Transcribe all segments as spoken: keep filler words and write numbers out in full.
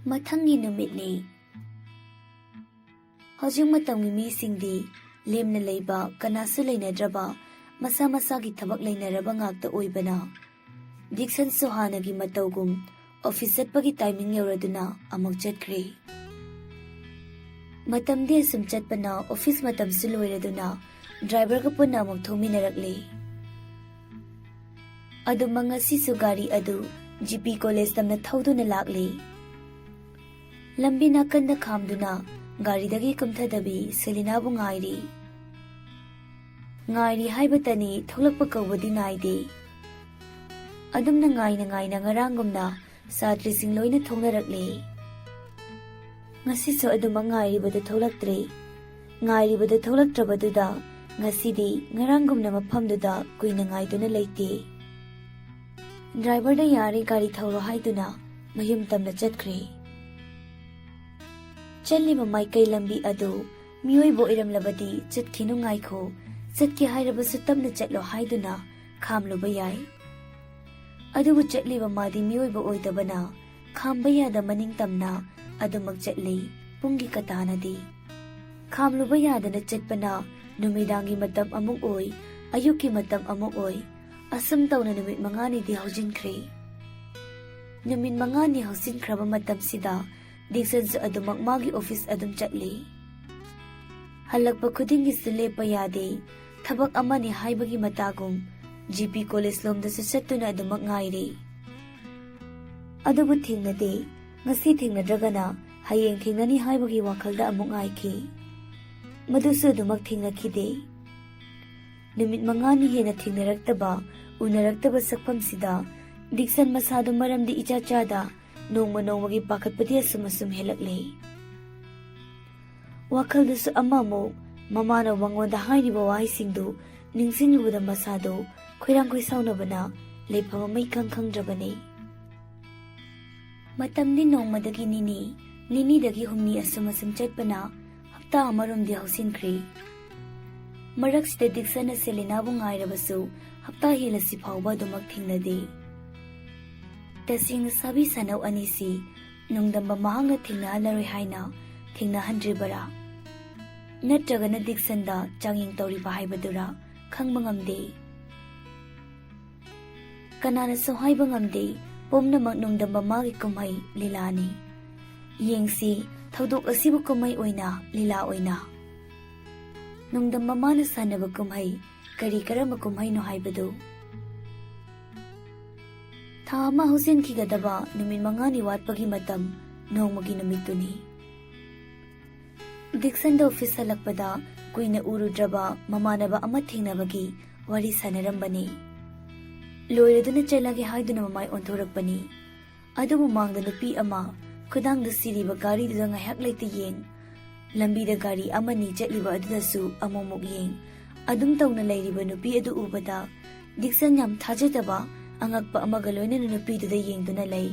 ꯃꯊꯪꯒꯤ ꯅꯨꯃꯤꯠꯅꯤ꯫ ꯍꯧꯖꯤꯛ ꯃꯇꯝꯒꯤ ꯃꯤꯁꯤꯡꯗꯤ ꯂꯦꯝꯅ ꯂꯩꯕ, ꯀꯅꯥꯁꯨ ꯂꯩꯅꯗ꯭ꯔꯕ, ꯃꯁꯥ ꯃꯁꯥꯒꯤ ꯊꯕꯛ ꯂꯩꯅꯔꯕ ꯉꯥꯛꯇ ꯑꯣꯏꯕꯅ, ꯗꯤꯛꯁꯟꯁꯨ ꯍꯥꯟꯅꯒꯤ ꯃꯇꯧꯒꯨꯝ ꯑꯣꯐꯤꯁ ꯆꯠꯄꯒꯤ ꯇꯥꯏꯃꯤꯡ ꯌꯧꯔꯗꯨꯅ ꯑꯃꯨꯛ ꯆꯠꯈ꯭ꯔꯦ꯫ ꯃꯇꯝꯗꯤ ꯑꯁꯨꯝ ꯆꯠꯄꯅ ꯑꯣꯐꯤꯁ ꯃꯇꯝꯁꯨ ꯂꯣꯏꯔꯗꯨꯅ ꯗ꯭ꯔꯥꯏꯚꯔꯒ ꯄꯨꯟꯅ ꯑꯃꯨꯛ ꯊꯧꯃꯤꯟꯅꯔꯛꯂꯦ꯫ ꯑꯗꯨꯃꯛ ꯉꯁꯤꯁꯨ ꯒꯥꯔꯤ ꯑꯗꯨ ꯖꯤ ꯄꯤ ꯀꯣꯂꯦꯖ ꯇꯝꯅ ꯊꯧꯗꯨꯅ ꯂꯥꯛꯂꯦ꯫ ꯂꯝꯕꯤ ꯅꯥꯀꯟꯗ ꯈꯥꯝꯗꯨꯅ ꯒꯥꯔꯤꯗꯒꯤ ꯀꯨꯝꯊꯗꯕꯤ ꯁꯦꯂꯤꯅꯥꯕꯨ ꯉꯥꯏꯔꯤ꯫ ꯉꯥꯏꯔꯤ ꯍꯥꯏꯕꯇꯅꯤ, ꯊꯣꯛꯂꯛꯄ ꯀꯧꯕꯗꯤ ꯅꯥꯏꯗꯦ꯫ ꯑꯗꯨꯝꯅ ꯉꯥꯏꯅ ꯉꯥꯏꯅ ꯉꯔꯥꯡꯒꯨꯝꯅ ꯁꯥꯇ꯭ꯔꯤꯁꯤꯡ ꯂꯣꯏꯅ ꯊꯣꯛꯅꯔꯛꯂꯦ꯫ ꯉꯁꯤꯁꯨ ꯑꯗꯨꯃꯛ ꯉꯥꯏꯔꯤꯕꯗꯨ ꯊꯣꯛꯂꯛꯇ꯭ꯔꯦ꯫ ꯉꯥꯏꯔꯤꯕꯗꯨ ꯊꯣꯛꯂꯛꯇ꯭ꯔꯕꯗꯨꯗ ꯉꯁꯤꯗꯤ ꯉꯔꯥꯡꯒꯨꯝꯅ ꯃꯐꯝꯗꯨꯗ ꯀꯨꯏꯅ ꯉꯥꯏꯗꯨꯅ ꯂꯩꯇꯦ꯫ ꯗ꯭ꯔꯥꯏꯚꯔꯗ ꯌꯥꯔꯦ ꯒꯥꯔꯤ ꯊꯧꯔꯣ ꯍꯥꯏꯗꯨꯅ ꯃꯌꯨꯝ ꯇꯝꯅ ꯆꯠꯈ꯭ꯔꯦ꯫ ꯆꯠꯂꯤꯕ ꯃꯥꯏꯀꯩ ꯂꯝꯕꯤ ꯑꯗꯨ ꯃꯤꯑꯣꯏꯕ ꯑꯣꯏꯔꯝꯂꯕꯗꯤ ꯆꯠꯈꯤꯅꯨ ꯉꯥꯏꯈꯣ, ꯆꯠꯀꯦ ꯍꯥꯏꯔꯕꯁꯨ ꯇꯞꯅ ꯆꯠꯂꯣ ꯍꯥꯏꯗꯨꯅ ꯈꯥꯝꯂꯨꯕ ꯌꯥꯏ꯫ ꯑꯗꯨꯕꯨ ꯆꯠꯂꯤꯕ ꯃꯥꯗꯤ ꯃꯤꯑꯣꯏꯕ ꯑꯣꯏꯗꯕꯅ ꯈꯥꯝꯕ ꯌꯥꯗ ꯃꯅꯤꯡ ꯇꯝꯅ ꯑꯗꯨꯃꯛ ꯆꯠꯂꯤ꯫ ꯄꯨꯡꯒꯤ ꯀꯇꯥꯅꯗꯤ ꯈꯥꯝꯂꯨꯕ ꯌꯥꯗꯅ ꯆꯠꯄꯅ ꯅꯨꯃꯤꯗꯥꯡꯒꯤ ꯃꯇꯝ ꯑꯃꯨꯛ ꯑꯣꯏ, ꯑꯌꯨꯛꯀꯤ ꯃꯇꯝ ꯑꯃꯨꯛ ꯑꯣꯏ꯫ ꯑꯁꯨꯝ ꯇꯧꯅ ꯅꯨꯃꯤꯠ ꯃꯉꯥꯅꯤꯗꯤ ꯍꯧꯖꯤꯟꯈ꯭ꯔꯦ꯫ ꯅꯨꯃꯤꯠ ꯃꯉꯥꯅꯤ ꯍꯧꯖꯤꯟꯈ꯭ꯔꯕ ꯃꯇꯝꯁꯤꯗ ꯗꯤꯛꯁꯟꯁꯨ ꯑꯗꯨꯃꯛ ꯃꯥꯒꯤ ꯑꯣꯐꯤꯁ ꯑꯗꯨꯝ ꯆꯠꯂꯤ꯫ ꯍꯜꯂꯛꯄ ꯈꯨꯗꯤꯡꯒꯤꯁꯨ ꯂꯦꯞꯄ ꯌꯥꯗꯦ꯫ ꯊꯕꯛ ꯑꯃꯅꯤ ꯍꯥꯏꯕꯒꯤ ꯃꯇꯥꯒꯨꯝ ꯖꯤ ꯄꯤ ꯀꯣꯂꯦꯖ ꯂꯣꯝꯗꯁꯨ ꯆꯠꯇꯨꯅ ꯑꯗꯨꯃꯛ ꯉꯥꯏꯔꯤ꯫ ꯑꯗꯨꯕꯨ ꯊꯦꯡꯅꯗꯦ꯫ ꯉꯁꯤ ꯊꯦꯡꯅꯗ꯭ꯔꯒꯅ ꯍꯌꯦꯡ ꯊꯦꯡꯅꯅꯤ ꯍꯥꯏꯕꯒꯤ ꯋꯥꯈꯜꯗ ꯑꯃꯨꯛ ꯉꯥꯏꯈꯤ꯫ ꯃꯗꯨꯁꯨ ꯑꯗꯨꯃꯛ ꯊꯦꯡꯅꯈꯤꯗꯦ꯫ ꯅꯨꯃꯤꯠ ꯃꯉꯥꯅꯤ ꯍꯦꯟꯅ ꯊꯦꯡꯅꯔꯛꯇꯕ, ꯎꯅꯔꯛꯇꯕ ꯁꯛꯐꯝꯁꯤꯗ ꯗꯤꯛꯁꯟ ꯃꯁꯥꯗꯨ ꯃꯔꯝꯗꯤ ꯏꯆꯥ ꯆꯥꯗ ꯅꯣꯡꯃ ꯅꯣꯡꯃꯒꯤ ꯄꯥꯈꯠꯄꯗꯤ ꯑꯁꯨꯝ ꯑꯁꯨꯝ ꯍꯦꯜꯂꯛꯂꯦ꯫ ꯋꯥꯈꯜꯗꯁꯨ ꯑꯃꯃꯨꯛ ꯃꯃꯥꯅ ꯃꯉꯣꯟꯗ ꯍꯥꯏꯔꯤꯕ ꯋꯥꯍꯩꯁꯤꯡꯗꯨ ꯅꯤꯡꯁꯤꯡꯂꯨꯕꯗ ꯃꯁꯥꯗꯨ ꯈꯣꯏꯔꯥꯡ ꯈꯣꯏꯁꯥꯎꯅꯕꯅ ꯂꯩꯐꯝ ꯑꯃ ꯏꯈꯪ ꯈꯪꯗ꯭ꯔꯕꯅꯤ꯫ ꯃꯇꯝꯗꯤ ꯅꯣꯡꯃꯗꯒꯤ ꯅꯤꯅꯤ, ꯅꯤꯅꯤꯗꯒꯤ ꯍꯨꯝꯅꯤ ꯑꯁꯨꯝ ꯑꯁꯨꯝ ꯆꯠꯄꯅ ꯍꯞꯇꯥ ꯑꯃꯔꯣꯝꯗꯤ ꯍꯧꯁꯤꯟꯈ꯭ꯔꯦ꯫ ꯃꯔꯛꯁꯤꯗ ꯗꯤꯛꯁꯟꯅ ꯁꯦꯂꯤꯅꯥꯕꯨ ꯉꯥꯏꯔꯕꯁꯨ ꯍꯞꯇꯥ ꯍꯦꯜꯂꯁꯤ ꯐꯥꯎꯕ ꯑꯗꯨꯃꯛ ꯊꯦꯡꯅꯗꯦ꯫ ꯇꯁꯦꯡꯅ ꯁꯥꯕꯤ ꯁꯥꯅꯧ ꯑꯅꯤꯁꯤ ꯅꯨꯡꯗꯝꯕ ꯃꯍꯥꯛꯅ ꯊꯦꯡꯅꯍꯜꯂꯔꯣꯏ ꯍꯥꯏꯅ ꯊꯦꯡꯅꯍꯟꯗ꯭ꯔꯤꯕꯔꯥ? ꯅꯠꯇ꯭ꯔꯒꯅ ꯗꯤꯛꯁꯟꯗ ꯆꯥꯡꯌꯦꯡ ꯇꯧꯔꯤꯕ ꯍꯥꯏꯕꯗꯨꯔꯥ? ꯈꯪꯕ ꯉꯝꯗꯦ꯫ ꯀꯅꯥꯅꯁꯨ ꯍꯥꯏꯕ ꯉꯝꯗꯦ, ꯄꯨꯝꯅꯃꯛ ꯅꯨꯡꯗꯝꯕ ꯃꯥꯒꯤ ꯀꯨꯝꯍꯩ ꯂꯤꯂꯥꯅꯤ꯫ ꯌꯦꯡꯁꯤ, ꯊꯧꯗꯣꯛ ꯑꯁꯤꯕꯨ ꯀꯨꯝꯍꯩ ꯑꯣꯏꯅ, ꯂꯤꯂꯥ ꯑꯣꯏꯅ꯫ ꯅꯨꯡꯗꯝꯕ ꯃꯥꯅ ꯁꯥꯟꯅꯕ ꯀꯨꯝꯍꯩ ꯀꯔꯤ ꯀꯔꯝꯕ ꯀꯨꯝꯍꯩꯅꯣ ꯍꯥꯏꯕꯗꯨ꯫ ꯊꯥ ꯑꯃ ꯍꯧꯖꯤꯟꯈꯤꯒꯗꯕ ꯅꯨꯃꯤꯠ ꯃꯉꯥꯅꯤ ꯋꯥꯠꯄꯒꯤ ꯃꯇꯝ, ꯅꯣꯡꯃꯒꯤ ꯅꯨꯃꯤꯠꯇꯨꯅꯤ꯫ ꯗꯤꯛꯁꯟꯗ ꯑꯣꯐꯤꯁ ꯍꯜꯂꯛꯄꯗ ꯀꯨꯏꯅ ꯎꯔꯨꯗ꯭ꯔꯕ ꯃꯃꯥꯟꯅꯕ ꯑꯃ ꯊꯦꯡꯅꯕꯒꯤ ꯋꯥꯔꯤ ꯁꯥꯟꯅꯔꯝꯕꯅꯤ꯫ ꯂꯣꯏꯔꯗꯨꯅ ꯆꯠꯂꯒꯦ ꯍꯥꯏꯗꯨꯅ ꯃꯃꯥꯏ ꯑꯣꯟꯊꯣꯔꯛꯄꯅꯤ꯫ ꯑꯗꯨ ꯃꯃꯥꯡꯗ ꯅꯨꯄꯤ ꯑꯃ ꯈꯨꯗꯥꯡꯗ ꯁꯤꯔꯤꯕ ꯒꯥꯔꯤꯗꯨꯗ ꯉꯥꯏꯍꯥꯛ ꯂꯩꯇ ꯌꯦꯡ, ꯂꯝꯕꯤꯗ ꯒꯥꯔꯤ ꯑꯃꯅꯤ ꯆꯠꯂꯤꯕ ꯑꯗꯨꯗꯁꯨ ꯑꯃꯨꯛꯃꯨꯛ ꯌꯦꯡ, ꯑꯗꯨꯝ ꯇꯧꯅ ꯂꯩꯔꯤꯕ ꯅꯨꯄꯤ ꯑꯗꯨ ꯎꯕꯗ ꯗꯤꯛꯁꯟ ꯌꯥꯝ ꯊꯥꯖꯗꯕ, ꯑꯉꯛꯄ ꯑꯃꯒ ꯂꯣꯏꯅꯅ ꯅꯨꯄꯤꯗꯨꯗ ꯌꯦꯡꯗꯨꯅ ꯂꯩ꯫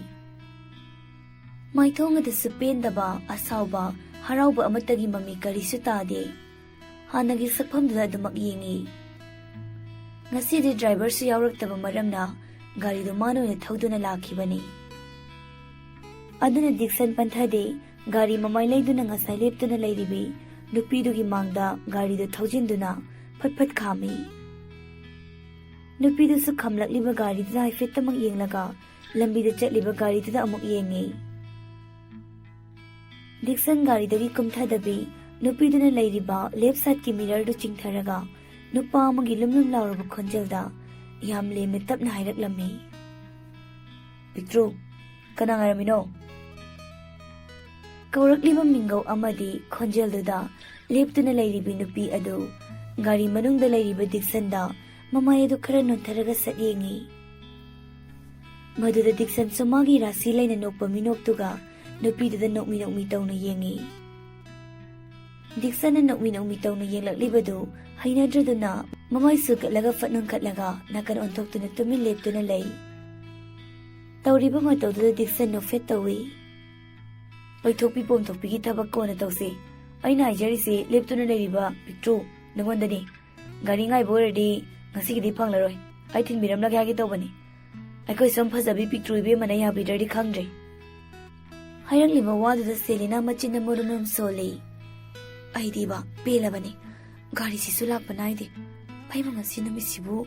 ꯃꯥꯏꯊꯣꯡ ꯑꯗꯨꯁꯨ ꯄꯦꯟꯗꯕ, ꯑꯁꯥꯎꯕ, ꯍꯔꯥꯎꯕ ꯑꯃꯠꯇꯒꯤ ꯃꯃꯤ ꯀꯔꯤꯁꯨ ꯇꯥꯗꯦ꯫ ꯍꯥꯟꯅꯒꯤ ꯁꯛꯐꯝꯗꯨꯗ ꯑꯗꯨꯃꯛ ꯌꯦꯡꯉꯤ꯫ ꯉꯁꯤꯗꯤ ꯗ꯭ꯔꯥꯏꯚꯔꯁꯨ ꯌꯥꯎꯔꯛꯇꯕ ꯃꯔꯝꯅ ꯒꯥꯔꯤꯗꯨ ꯃꯥꯅ ꯑꯣꯏꯅ ꯊꯧꯗꯨꯅ ꯂꯥꯛꯈꯤꯕꯅꯤ꯫ ꯑꯗꯨꯅ ꯗꯤꯛꯁꯟ ꯄꯟꯊꯗꯦ, ꯒꯥꯔꯤ ꯃꯃꯥꯏ ꯂꯩꯗꯨꯅ ꯉꯁꯥꯏ ꯂꯦꯞꯇꯨꯅ ꯂꯩꯔꯤꯕꯤ ꯅꯨꯄꯤꯗꯨꯒꯤ ꯃꯥꯡꯗ ꯒꯥꯔꯤꯗꯨ ꯊꯧꯖꯤꯟꯗꯨꯅ ꯐꯠ ꯐꯠ ꯈꯥꯝꯃꯤ꯫ ꯅꯨꯄꯤꯗꯨꯁꯨ ꯈꯥꯝꯂꯛꯂꯤꯕ ꯒꯥꯔꯤꯗꯨꯗ ꯍꯥꯏꯐꯦꯠꯇꯃꯛ ꯌꯦꯡꯂꯒ ꯂꯝꯕꯤꯗ ꯆꯠꯂꯤꯕ ꯒꯥꯔꯤꯗꯨꯗ ꯑꯃꯨꯛ ꯌꯦꯡꯉꯤ꯫ ꯗꯤꯛꯁꯟ ꯒꯥꯔꯤꯗꯒꯤ ꯀꯨꯝꯊꯗꯕꯤ, ꯅꯨꯄꯤꯗꯨꯅ ꯂꯩꯔꯤꯕ ꯂꯦꯐ ꯁꯥꯏꯗꯀꯤ ꯃꯤꯔꯔꯗꯨ ꯆꯤꯡꯊꯔꯒ ꯅꯨꯄꯥ ꯑꯃꯒꯤ ꯂꯨꯝ ꯂꯨꯝ ꯂꯥꯎꯔꯕ ꯈꯣꯟꯖꯦꯜꯗ ꯌꯥꯝ ꯂꯦꯝꯅ ꯇꯞꯅ ꯍꯥꯏꯔꯛꯂꯝꯃꯤ, "ꯄꯤꯛꯇ꯭ꯔꯨ, ꯀꯅꯥ ꯉꯥꯏꯔꯝꯃꯤꯅꯣ?" ꯀꯧꯔꯛꯂꯤꯕ ꯃꯤꯡꯒꯧ ꯑꯃꯗꯤ ꯈꯣꯟꯖꯦꯜꯗꯨꯗ ꯂꯦꯞꯇꯨꯅ ꯂꯩꯔꯤꯕꯤ ꯅꯨꯄꯤ ꯑꯗꯨ ꯒꯥꯔꯤ ꯃꯅꯨꯡꯗ ꯂꯩꯔꯤꯕ ꯗꯤꯛꯁꯟꯗ ꯃꯃꯥꯏ ꯑꯗꯨ ꯈꯔ ꯅꯣꯟꯊꯔꯒ ꯁꯠ ꯌꯦꯡꯉꯤ꯫ ꯃꯗꯨꯗ ꯗꯤꯛꯁꯟꯁꯨ ꯃꯥꯒꯤ ꯔꯥꯁꯤ ꯂꯩꯅ ꯅꯣꯛꯄ ꯃꯤꯅꯣꯛꯇꯨꯒ ꯅꯨꯄꯤꯗꯨꯗ ꯅꯣꯛꯃꯤ ꯅꯣꯛꯃꯤ ꯇꯧꯅ ꯌꯦꯡꯉꯤ꯫ ꯗꯤꯛꯁꯟꯅ ꯅꯣꯛꯃꯤ ꯅꯣꯛꯃꯤ ꯇꯧꯅ ꯌꯦꯡꯂꯛꯂꯤꯕꯗꯨ ꯍꯩꯅꯗ꯭ꯔꯗꯨꯅ ꯃꯃꯥꯏ ꯁꯨꯀꯠꯂꯒ ꯐꯠ ꯅꯣꯟꯈꯠꯂꯒ ꯅꯥꯀꯟ ꯑꯣꯟꯊꯣꯛꯇꯨꯅ ꯇꯨꯃꯤꯟ ꯂꯦꯞꯇꯨꯅ ꯂꯩ꯫ ꯇꯧꯔꯤꯕ ꯃꯇꯧꯗꯨꯗ ꯗꯤꯛꯁꯟ ꯅꯣꯛꯐꯦꯠ ꯇꯧꯏ꯫ ꯑꯣꯏꯊꯣꯛꯄꯤ ꯄꯣꯝꯊꯣꯛꯄꯤꯒꯤ ꯊꯕꯛ ꯀꯣꯟꯅ ꯇꯧꯁꯤ꯫ ꯑꯩꯅ ꯍꯥꯏꯖꯔꯤꯁꯦ ꯂꯦꯞꯇꯨꯅ ꯂꯩꯔꯤꯕ ꯄꯤꯛꯇ꯭ꯔꯨ ꯅꯉꯣꯟꯗꯅꯤ꯫ ꯒꯥꯔꯤ ꯉꯥꯏꯕ ꯑꯣꯏꯔꯗꯤ ꯉꯁꯤꯒꯤꯗꯤ ꯐꯪꯂꯔꯣꯏ꯫ ꯑꯩ ꯊꯤꯟꯕꯤꯔꯝꯂꯒꯦ ꯍꯥꯏꯒꯦ ꯇꯧꯕꯅꯤ꯫ ꯑꯩꯈꯣꯏ ꯁꯨꯝ ꯐꯖꯕꯤ ꯄꯤꯛꯇ꯭ꯔꯨ ꯏꯕꯦꯝꯃꯅ ꯌꯥꯕꯤꯗ꯭ꯔꯗꯤ ꯈꯪꯗ꯭ꯔꯦ꯫ ꯍꯥꯏꯔꯛꯂꯤꯕ ꯋꯥꯗꯨꯗ ꯁꯦꯂꯤꯅꯥ ꯃꯆꯤꯟꯗ ꯃꯨꯔꯨꯝ ꯃꯨꯔꯨꯝ ꯁꯣꯜꯂꯤ꯫ ꯑꯩꯗꯤꯕ ꯄꯦꯜꯂꯕꯅꯤ꯫ ꯒꯥꯔꯤꯁꯤꯁꯨ ꯂꯥꯛꯄ ꯅꯥꯏꯗꯦ꯫ ꯑꯩꯕꯨ ꯉꯁꯤ ꯅꯨꯃꯤꯠꯁꯤꯕꯨ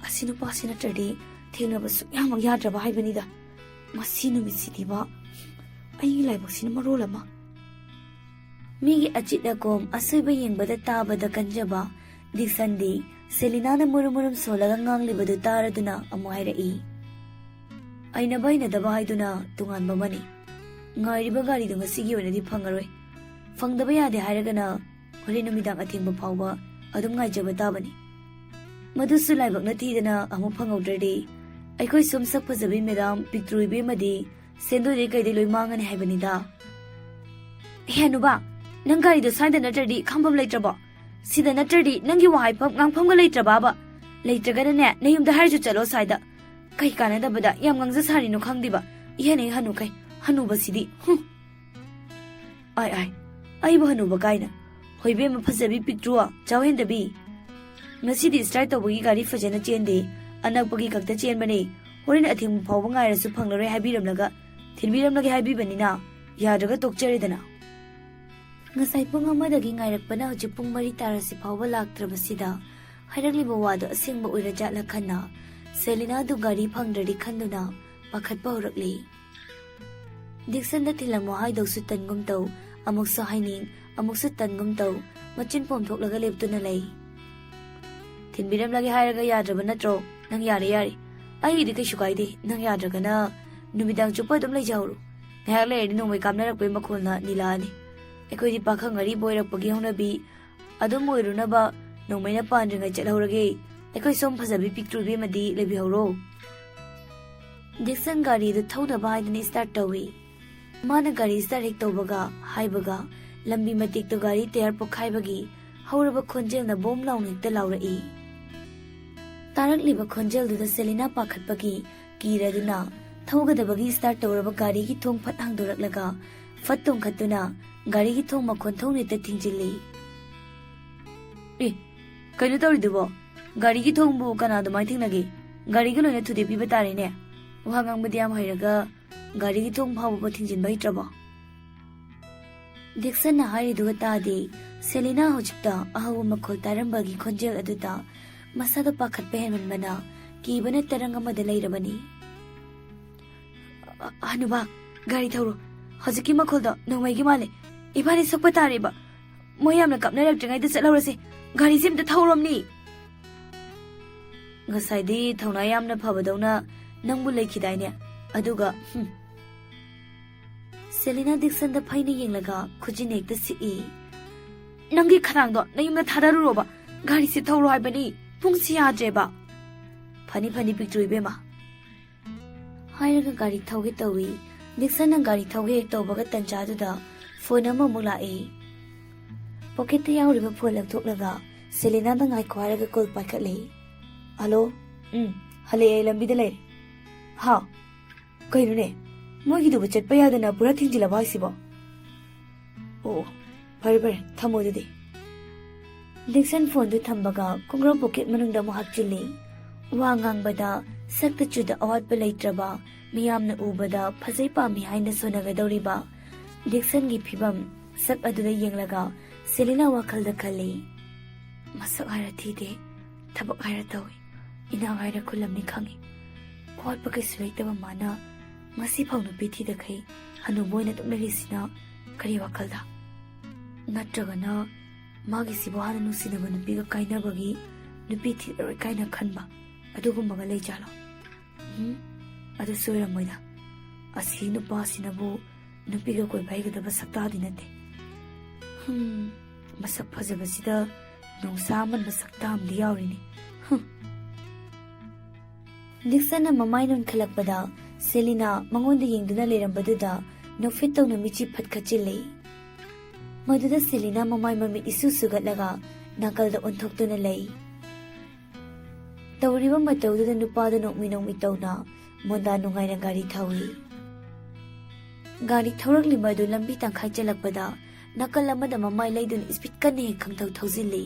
ꯑꯁꯤ ꯅꯨꯄꯥꯁꯤ ꯅꯠꯇ꯭ꯔꯗꯤ ꯊꯦꯡꯅꯕ ꯁꯨꯛꯌꯥꯃꯛ ꯌꯥꯗ꯭ꯔꯕ ꯍꯥꯏꯕꯅꯤꯗ꯫ ꯉꯁꯤ ꯅꯨꯃꯤꯠꯁꯤꯗꯤꯕ ꯑꯩꯒꯤ ꯂꯥꯏꯕꯛꯁꯤꯅ ꯃꯔꯣꯜ ꯑꯃ꯫ ꯃꯤꯒꯤ ꯑꯆꯤꯠ ꯑꯀꯣꯝ ꯑꯁꯣꯏꯕ ꯌꯦꯡꯕꯗ ꯇꯥꯕꯗ ꯀꯟꯖꯕ ꯗꯤꯛꯁꯟꯗꯤ ꯁꯦꯂꯤꯅꯥꯅ ꯃꯨꯔꯨꯝ ꯃꯨꯔꯨꯝ ꯁꯣꯜꯂꯒ ꯉꯥꯡꯂꯤꯕꯗꯨ ꯇꯥꯔꯗꯨꯅ ꯑꯃꯨꯛ ꯍꯥꯏꯔꯛꯏ꯫ ꯍꯩꯅꯕ ꯍꯩꯅꯗꯕ ꯍꯥꯏꯗꯨꯅ ꯇꯣꯉꯥꯟꯕ ꯑꯃꯅꯤ꯫ ꯉꯥꯏꯔꯤꯕ ꯒꯥꯔꯤꯗꯨ ꯉꯁꯤꯒꯤ ꯑꯣꯏꯅꯗꯤ ꯐꯪꯉꯔꯣꯏ꯫ ꯐꯪꯗꯕ ꯌꯥꯗꯦ ꯍꯥꯏꯔꯒꯅ ꯍꯣꯔꯦꯟ ꯅꯨꯃꯤꯗꯥꯡ ꯑꯊꯦꯡꯕ ꯐꯥꯎꯕ ꯑꯗꯨꯝ ꯉꯥꯏꯖꯕ ꯇꯥꯕꯅꯤ꯫ ꯃꯗꯨꯁꯨ ꯂꯥꯏꯕꯛꯅ ꯊꯤꯗꯅ ꯑꯃꯨꯛ ꯐꯪꯍꯧꯗ꯭ꯔꯗꯤ ꯑꯩꯈꯣꯏ ꯁꯨꯝ ꯁꯛ ꯐꯖꯕꯤ ꯃꯦꯗꯥꯝ ꯄꯤꯛꯇ꯭ꯔꯨ ꯏꯕꯦꯝꯃꯗꯤ ꯁꯦꯟꯗꯣꯏꯗꯩ ꯀꯩꯗꯩ ꯂꯣꯏ ꯃꯥꯡꯉꯅꯤ ꯍꯥꯏꯕꯅꯤꯗ꯫ ꯍꯦ ꯍꯅꯨꯕꯥ, ꯅꯪ ꯒꯥꯔꯤꯗꯣ ꯁ꯭ꯋꯥꯏꯗ ꯅꯠꯇ꯭ꯔꯗꯤ ꯈꯥꯝꯐꯝ ꯂꯩꯇ꯭ꯔꯕꯣ? ꯁꯤꯗ ꯅꯠꯇ꯭ꯔꯗꯤ ꯅꯪꯒꯤ ꯋꯥ ꯍꯥꯏꯐꯝ ꯉꯥꯡꯐꯝꯒ ꯂꯩꯇ꯭ꯔꯕꯕ? ꯂꯩꯇ꯭ꯔꯒꯅꯅꯦ, ꯅꯌꯨꯝꯗ ꯍꯥꯏꯔꯁꯨ ꯆꯠꯂꯣ ꯁ꯭ꯋꯥꯏꯗ꯫ ꯀꯩ ꯀꯥꯟꯅꯗꯕꯗ ꯌꯥꯝ ꯉꯥꯡꯖ ꯁꯥꯔꯤꯅꯣ ꯈꯪꯗꯦꯕ꯫ ꯏꯍꯦꯟ ꯍꯦꯛ ꯍꯅꯨꯈꯩ, ꯍꯅꯨꯕꯁꯤꯗꯤ꯫ ꯍꯨꯝ꯫ ꯑꯥꯏ ꯑꯥꯏ, ꯑꯩꯕꯨ ꯍꯅꯨꯕ ꯀꯥꯏꯅ꯫ ꯍꯣꯏ ꯏꯕꯦꯝꯃ ꯐꯖꯕꯤ ꯄꯤꯛꯇ꯭ꯔꯨ, ꯆꯥꯎ ꯍꯦꯟꯗꯕꯤ꯫ ꯉꯁꯤꯗꯤ ꯁ꯭ꯇꯥꯔꯠ ꯇꯧꯕꯒꯤ ꯒꯥꯔꯤ ꯐꯖꯅ ꯆꯦꯟꯗꯦ꯫ ꯑꯅꯛꯄꯒꯤ ꯈꯛꯇ ꯆꯦꯟꯕꯅꯦ꯫ ꯍꯣꯔꯦꯟ ꯑꯊꯦꯡꯕ ꯐꯥꯎꯕ ꯉꯥꯏꯔꯁꯨ ꯐꯪꯂꯔꯣꯏ ꯍꯥꯏꯕꯤꯔꯝꯂꯒ ꯊꯤꯟꯕꯤꯔꯝꯂꯒꯦ ꯍꯥꯏꯕꯤꯕꯅꯤꯅ ꯌꯥꯗ꯭ꯔꯒ ꯇꯣꯛꯆꯔꯦꯗꯅ꯫ ꯉꯁꯥꯏ ꯄꯨꯡ ꯑꯃꯗꯒꯤ ꯉꯥꯏꯔꯛꯄꯅ ꯍꯧꯖꯤꯛ ꯄꯨꯡ ꯃꯔꯤ ꯇꯥꯔꯁꯤ ꯐꯥꯎꯕ ꯂꯥꯛꯇ꯭ꯔꯕꯁꯤꯗ ꯍꯥꯏꯔꯛꯂꯤꯕ ꯋꯥꯗꯨ ꯑꯁꯦꯡꯕ ꯑꯣꯏꯔꯖꯥꯠꯂ ꯈꯟꯅ ꯁꯦꯂꯤꯅꯥꯗꯨ ꯒꯥꯔꯤ ꯐꯪꯗ꯭ꯔꯗꯤ ꯈꯟꯗꯨꯅ ꯄꯥꯈꯠꯄ ꯍꯧꯔꯛꯂꯤ꯫ ꯗꯤꯛꯁꯟꯗ ꯊꯤꯜꯂꯝꯃꯣ ꯍꯥꯏꯗꯧꯁꯨ ꯇꯟꯒꯨꯝ ꯇꯧ, ꯑꯃꯨꯛꯁꯨ ꯍꯥꯏꯅꯤꯡ, ꯑꯃꯨꯛꯁꯨ ꯇꯟꯒꯨꯝ ꯇꯧ, ꯃꯆꯤꯟ ꯄꯣꯝꯊꯣꯛꯂꯒ ꯂꯦꯞꯇꯨꯅ ꯂꯩ꯫ ꯊꯤꯟꯕꯤꯔꯝꯂꯒꯦ ꯍꯥꯏꯔꯒ ꯌꯥꯗ꯭ꯔꯕ ꯅꯠꯇ꯭ꯔꯣ? ꯅꯪ ꯌꯥꯔꯦ, ꯌꯥꯔꯦ꯫ ꯑꯩꯒꯤꯗꯤ ꯀꯩꯁꯨ ꯀꯥꯏꯗꯦ, ꯅꯪ ꯌꯥꯗ꯭ꯔꯒꯅ ꯅꯨꯃꯤꯗꯥꯡ ꯆꯨꯞꯄ ꯑꯗꯨꯝ ꯂꯩꯖꯍꯧꯔꯣ꯫ ꯉꯥꯏꯍꯥꯛ ꯂꯩꯔꯗꯤ ꯅꯣꯡꯃꯩ ꯀꯥꯞꯅꯔꯛꯄꯒꯤ ꯃꯈꯣꯜꯅ ꯅꯤꯜꯂꯛꯑꯅꯤ꯫ ꯑꯩꯈꯣꯏꯗꯤ ꯄꯥꯈꯪ ꯑꯔꯤꯕ ꯑꯣꯏꯔꯛꯄꯒꯤ ꯍꯧꯅꯕꯤ ꯑꯗꯨꯝ ꯑꯣꯏꯔꯨꯅꯕ ꯅꯣꯡꯃꯩꯅ ꯄꯥꯟꯗ꯭ꯔꯤꯉꯩ ꯆꯠꯍꯧꯔꯒꯦ꯫ ꯑꯩꯈꯣꯏ ꯁꯣꯝ ꯐꯖꯕꯤ ꯄꯤꯛꯇ꯭ꯔꯨ ꯏꯕꯦꯝꯃꯗꯤ ꯂꯩꯕꯤꯍꯧꯔꯣ꯫ ꯗꯤꯛꯁꯟ ꯒꯥꯔꯤꯗꯨ ꯊꯧꯅꯕ ꯍꯥꯏꯗꯨꯅ ꯁ꯭ꯇꯥꯔꯠ ꯇꯧꯏ꯫ ꯃꯥꯅ ꯒꯥꯔꯤ ꯁ꯭ꯇꯥꯔꯠ ꯍꯦꯛ ꯇꯧꯕꯒ ꯍꯥꯏꯕꯒ ꯂꯝꯕꯤ ꯃꯇꯦꯛꯇꯨ ꯒꯥꯔꯤ ꯇꯌꯥꯔ ꯄꯣꯛꯈꯥꯏꯕꯒꯤ ꯍꯧꯔꯕ ꯈꯣꯟꯖꯦꯜꯅ ꯕꯣꯝ ꯂꯥꯎꯅ ꯍꯦꯛꯇ ꯂꯥꯎꯔꯛꯏ꯫ ꯇꯥꯔꯛꯂꯤꯕ ꯈꯣꯟꯖꯦꯜꯗꯨꯗ ꯁꯦꯂꯤꯅꯥ ꯄꯥꯈꯠꯄꯒꯤ ꯀꯤꯔꯗꯨꯅ ꯊꯧꯒꯗꯕꯒꯤ ꯁ꯭ꯇꯥꯔꯠ ꯇꯧꯔꯕ ꯒꯥꯔꯤꯒꯤ ꯊꯣꯡ ꯐꯠ ꯍꯥꯡꯗꯣꯔꯛꯂꯒ ꯐꯠ ꯇꯣꯡꯈꯠꯇꯨꯅ ꯒꯥꯔꯤꯒꯤ ꯊꯣꯡ ꯃꯈꯣꯟ ꯊꯣꯡꯅ ꯍꯦꯛꯇ ꯊꯤꯡꯖꯤꯜꯂꯤ꯫ ꯑꯦ, ꯀꯩꯅꯣ ꯇꯧꯔꯤꯗꯨꯕꯣ? ꯒꯥꯔꯤꯒꯤ ꯊꯣꯡꯕꯨ ꯀꯅꯥ ꯑꯗꯨꯃꯥꯏꯅ ꯊꯤꯡꯅꯒꯦ? ꯒꯥꯔꯤꯒ ꯂꯣꯏꯅ ꯊꯨꯗꯦꯛꯄꯤꯕ ꯇꯥꯔꯦꯅꯦ꯫ ꯋꯥ ꯉꯥꯡꯕꯗꯤ ꯌꯥꯝ ꯍꯩꯔꯒ ꯒꯥꯔꯤꯒꯤ ꯊꯣꯡ ꯐꯥꯎꯕ ꯊꯤꯡꯖꯤꯟꯕ ꯍꯩꯇ꯭ꯔꯕꯣ? ꯗꯤꯛꯁꯟꯅ ꯍꯥꯏꯔꯤꯗꯨꯒ ꯇꯥꯗꯦ꯫ ꯁꯦꯂꯤꯅꯥ ꯍꯧꯖꯤꯛꯇ ꯑꯍꯧꯕ ꯃꯈꯣꯜ ꯇꯥꯔꯝꯕꯒꯤ ꯈꯣꯟꯖꯦꯜ ꯑꯗꯨꯗ ꯃꯁꯥꯗ ꯄꯥꯈꯠꯄ ꯍꯦꯟꯃꯟꯕꯅ ꯀꯤꯕꯅ ꯇꯔꯪ ꯑꯃꯗ ꯂꯩꯔꯕꯅꯤ꯫ "ꯑ-, ꯍꯅꯨꯕꯥ, ꯒꯥꯔꯤ ꯊꯧꯔꯣ꯫ ꯍꯧꯖꯤꯛꯀꯤ ꯃꯈꯣꯜꯗꯣ ꯅꯣꯡꯃꯩꯒꯤ ꯃꯥꯜꯂꯦ꯫ ꯏꯕꯥꯅꯤ ꯁꯣꯛꯄ ꯇꯥꯔꯦꯕ꯫ ꯃꯣꯏ ꯌꯥꯝꯅ ꯀꯥꯞꯅꯔꯛꯇ꯭ꯔꯤꯉꯩꯗ ꯆꯠꯍꯧꯔꯁꯦ꯫ ꯒꯥꯔꯤꯁꯦ ꯑꯝꯇ ꯊꯧꯔꯣꯝꯅꯤ꯫" "ꯉꯁꯥꯏꯗꯤ ꯊꯧꯅꯥ ꯌꯥꯝꯅ ꯐꯕꯗꯧꯅ ꯅꯪꯕꯨ ꯂꯩꯈꯤꯗꯥꯏꯅꯦ? ꯑꯗꯨꯒ, ꯍꯨꯝ꯫" ꯁꯦꯂꯤꯅꯥ ꯗꯤꯛꯁꯟꯗ ꯐꯩꯅ ꯌꯦꯡꯂꯒ ꯈꯨꯖꯤꯟ ꯍꯦꯛꯇ ꯁꯤꯛꯏ꯫ "ꯅꯪꯒꯤ ꯈꯗꯥꯡꯗꯣ ꯅꯌꯨꯝꯗ ꯊꯥꯗꯔꯨꯔꯣꯕ꯫ ꯒꯥꯔꯤꯁꯦ ꯊꯧꯔꯣ ꯍꯥꯏꯕꯅꯤ꯫ ꯄꯨꯡꯁꯤ ꯌꯥꯗ꯭ꯔꯦꯕ꯫" "ꯐꯅꯤ, ꯐꯅꯤ, ꯄꯤꯛꯇ꯭ꯔꯨ ꯏꯕꯦꯝꯃ꯫" ꯍꯥꯏꯔꯒ ꯒꯥꯔꯤ ꯊꯧꯒꯦ ꯇꯧꯏ꯫ ꯗꯤꯛꯁꯟꯅ ꯒꯥꯔꯤ ꯊꯧꯒꯦ ꯍꯦꯛ ꯇꯧꯕꯒ ꯇꯟꯖꯥꯗꯨꯗ ꯐꯣꯟ ꯑꯃꯃꯨꯛ ꯂꯥꯛꯏ꯫ ꯄꯣꯀꯦꯠꯇ ꯌꯥꯎꯔꯤꯕ ꯐꯣꯟ ꯂꯧꯊꯣꯛꯂꯒ ꯁꯦꯂꯤꯅꯥꯗ ꯉꯥꯏꯈꯣ ꯍꯥꯏꯔꯒ ꯀꯣꯜ ꯄꯥꯏꯈꯠꯂꯤ꯫ "ꯍꯜꯂꯣ꯫ ꯎꯝ, ꯍꯜꯂꯛꯑꯦ, ꯑꯩ ꯂꯝꯕꯤꯗ ꯂꯩꯔꯦ꯫" "ꯍꯥ? ꯀꯩꯅꯣꯅꯦ? ꯃꯣꯏꯒꯤꯗꯨꯕꯨ ꯆꯠꯄ ꯌꯥꯗꯅ ꯄꯨꯔꯥ ꯊꯤꯡꯖꯤꯜꯂꯕ ꯍꯥꯏꯁꯤꯕꯣ? ꯑꯣ, ꯑꯣ, ꯐꯔꯦ, ꯐꯔꯦ, ꯊꯝꯃꯣ ꯑꯗꯨꯗꯤ꯫" ꯗꯤꯛꯁꯟ ꯐꯣꯟꯗꯨ ꯊꯝꯕꯒ ꯈꯣꯡꯒ꯭ꯔꯥꯎ ꯄꯣꯀꯦꯠ ꯃꯅꯨꯡꯗ ꯑꯃꯨꯛ ꯍꯥꯞꯆꯤꯜꯂꯤ꯫ ꯋꯥ ꯉꯥꯡꯕꯗ ꯁꯛꯇ ꯆꯨꯗ ꯑꯋꯥꯠꯄ ꯂꯩꯇ꯭ꯔꯕ, ꯃꯤꯌꯥꯝꯅ ꯎꯕꯗ ꯐꯖꯩ ꯄꯥꯝꯃꯤ ꯍꯥꯏꯅ ꯁꯣꯟꯅꯒꯗꯧꯔꯤꯕ ꯗꯤꯛꯁꯟꯒꯤ ꯐꯤꯕꯝ ꯁꯛ ꯑꯗꯨꯗ ꯌꯦꯡꯂꯒ ꯁꯦꯂꯤꯅꯥ ꯋꯥꯈꯜꯗ ꯈꯜꯂꯤ꯫ "ꯃꯁꯛ ꯍꯥꯏꯔ ꯊꯤꯗꯦ, ꯊꯕꯛ ꯍꯥꯏꯔ ꯇꯧꯏ, ꯏꯅꯥꯛ ꯍꯥꯏꯔ ꯈꯨꯜꯂꯝꯅꯤ ꯈꯪꯏ꯫ ꯑꯋꯥꯠꯄ ꯀꯩꯁꯨ ꯂꯩꯇꯕ ꯃꯥꯅ ꯉꯁꯤ ꯐꯥꯎ ꯅꯨꯄꯤ ꯊꯤꯗꯈꯩ ꯍꯅꯨꯕ ꯑꯣꯏꯅ ꯑꯗꯨꯝ ꯂꯩꯔꯤꯁꯤꯅ ꯀꯔꯤ ꯋꯥꯈꯜꯗ? ꯅꯠꯇ꯭ꯔꯒꯅ ꯃꯥꯒꯤꯁꯤꯕꯨ ꯍꯥꯟꯅ ꯅꯨꯡꯁꯤꯅꯕ ꯅꯨꯄꯤꯒ ꯀꯥꯏꯅꯕꯒꯤ ꯅꯨꯄꯤ ꯊꯤꯔꯔꯣꯏ ꯀꯥꯏꯅ ꯈꯟꯕ ꯑꯗꯨꯒꯨꯝꯕꯒ ꯂꯩꯖꯥꯠꯂꯣ? ꯎꯝ, ꯑꯗꯨꯁꯨ ꯑꯣꯏꯔꯝꯃꯣꯏꯗ꯫ ꯑꯁꯤ ꯅꯨꯄꯥꯁꯤꯅꯕꯨ ꯅꯨꯄꯤꯒ ꯀꯣꯏꯕ ꯍꯩꯒꯗꯕ ꯁꯛꯇꯥꯗꯤ ꯅꯠꯇꯦ꯫ ꯍꯨꯝ, ꯃꯁꯛ ꯐꯖꯕꯁꯤꯗ ꯅꯣꯡꯁꯥ ꯑꯃꯟꯕ ꯁꯛꯇꯥ ꯑꯃꯗꯤ ꯌꯥꯎꯔꯤꯅꯤ꯫ ꯍꯨꯝ꯫" ꯗꯤꯛꯁꯟꯅ ꯃꯃꯥꯏ ꯅꯣꯟꯈꯠꯂꯛꯄꯗ ꯁꯦꯂꯤꯅꯥ ꯃꯉꯣꯟꯗ ꯌꯦꯡꯗꯨꯅ ꯂꯩꯔꯝꯕꯗꯨꯗ ꯅꯣꯛꯐꯦꯠ ꯇꯧꯅ ꯃꯤꯠꯆꯤ ꯐꯠ ꯈꯠꯆꯤꯜꯂꯤ꯫ ꯃꯗꯨꯗ ꯁꯦꯂꯤꯅꯥ ꯃꯃꯥꯏ ꯃꯃꯤꯠ ꯏꯁꯨ ꯁꯨꯒꯠꯂꯒ ꯅꯥꯀꯜꯗ ꯑꯣꯟꯊꯣꯛꯇꯨꯅ ꯂꯩ꯫ ꯇꯧꯔꯤꯕ ꯃꯇꯧꯗꯨꯗ ꯅꯨꯄꯥꯗꯨ ꯅꯣꯛꯃꯤ ꯅꯣꯛꯃꯤ ꯇꯧꯅ ꯃꯣꯟꯗꯥ ꯅꯨꯡꯉꯥꯏꯅ ꯒꯥꯔꯤ ꯊꯧꯏ꯫ ꯒꯥꯔꯤ ꯊꯧꯔꯛꯂꯤꯕ ꯑꯗꯨ ꯂꯝꯕꯤ ꯇꯪꯈꯥꯏ ꯆꯜꯂꯛꯄꯗ ꯅꯥꯀꯜ ꯑꯃꯗ ꯃꯃꯥꯏ ꯂꯩꯗꯨꯅ ꯏꯁꯄꯤꯠ ꯀꯟꯅ ꯍꯦꯛ ꯈꯪꯊꯧ ꯊꯧꯖꯤꯜꯂꯤ꯫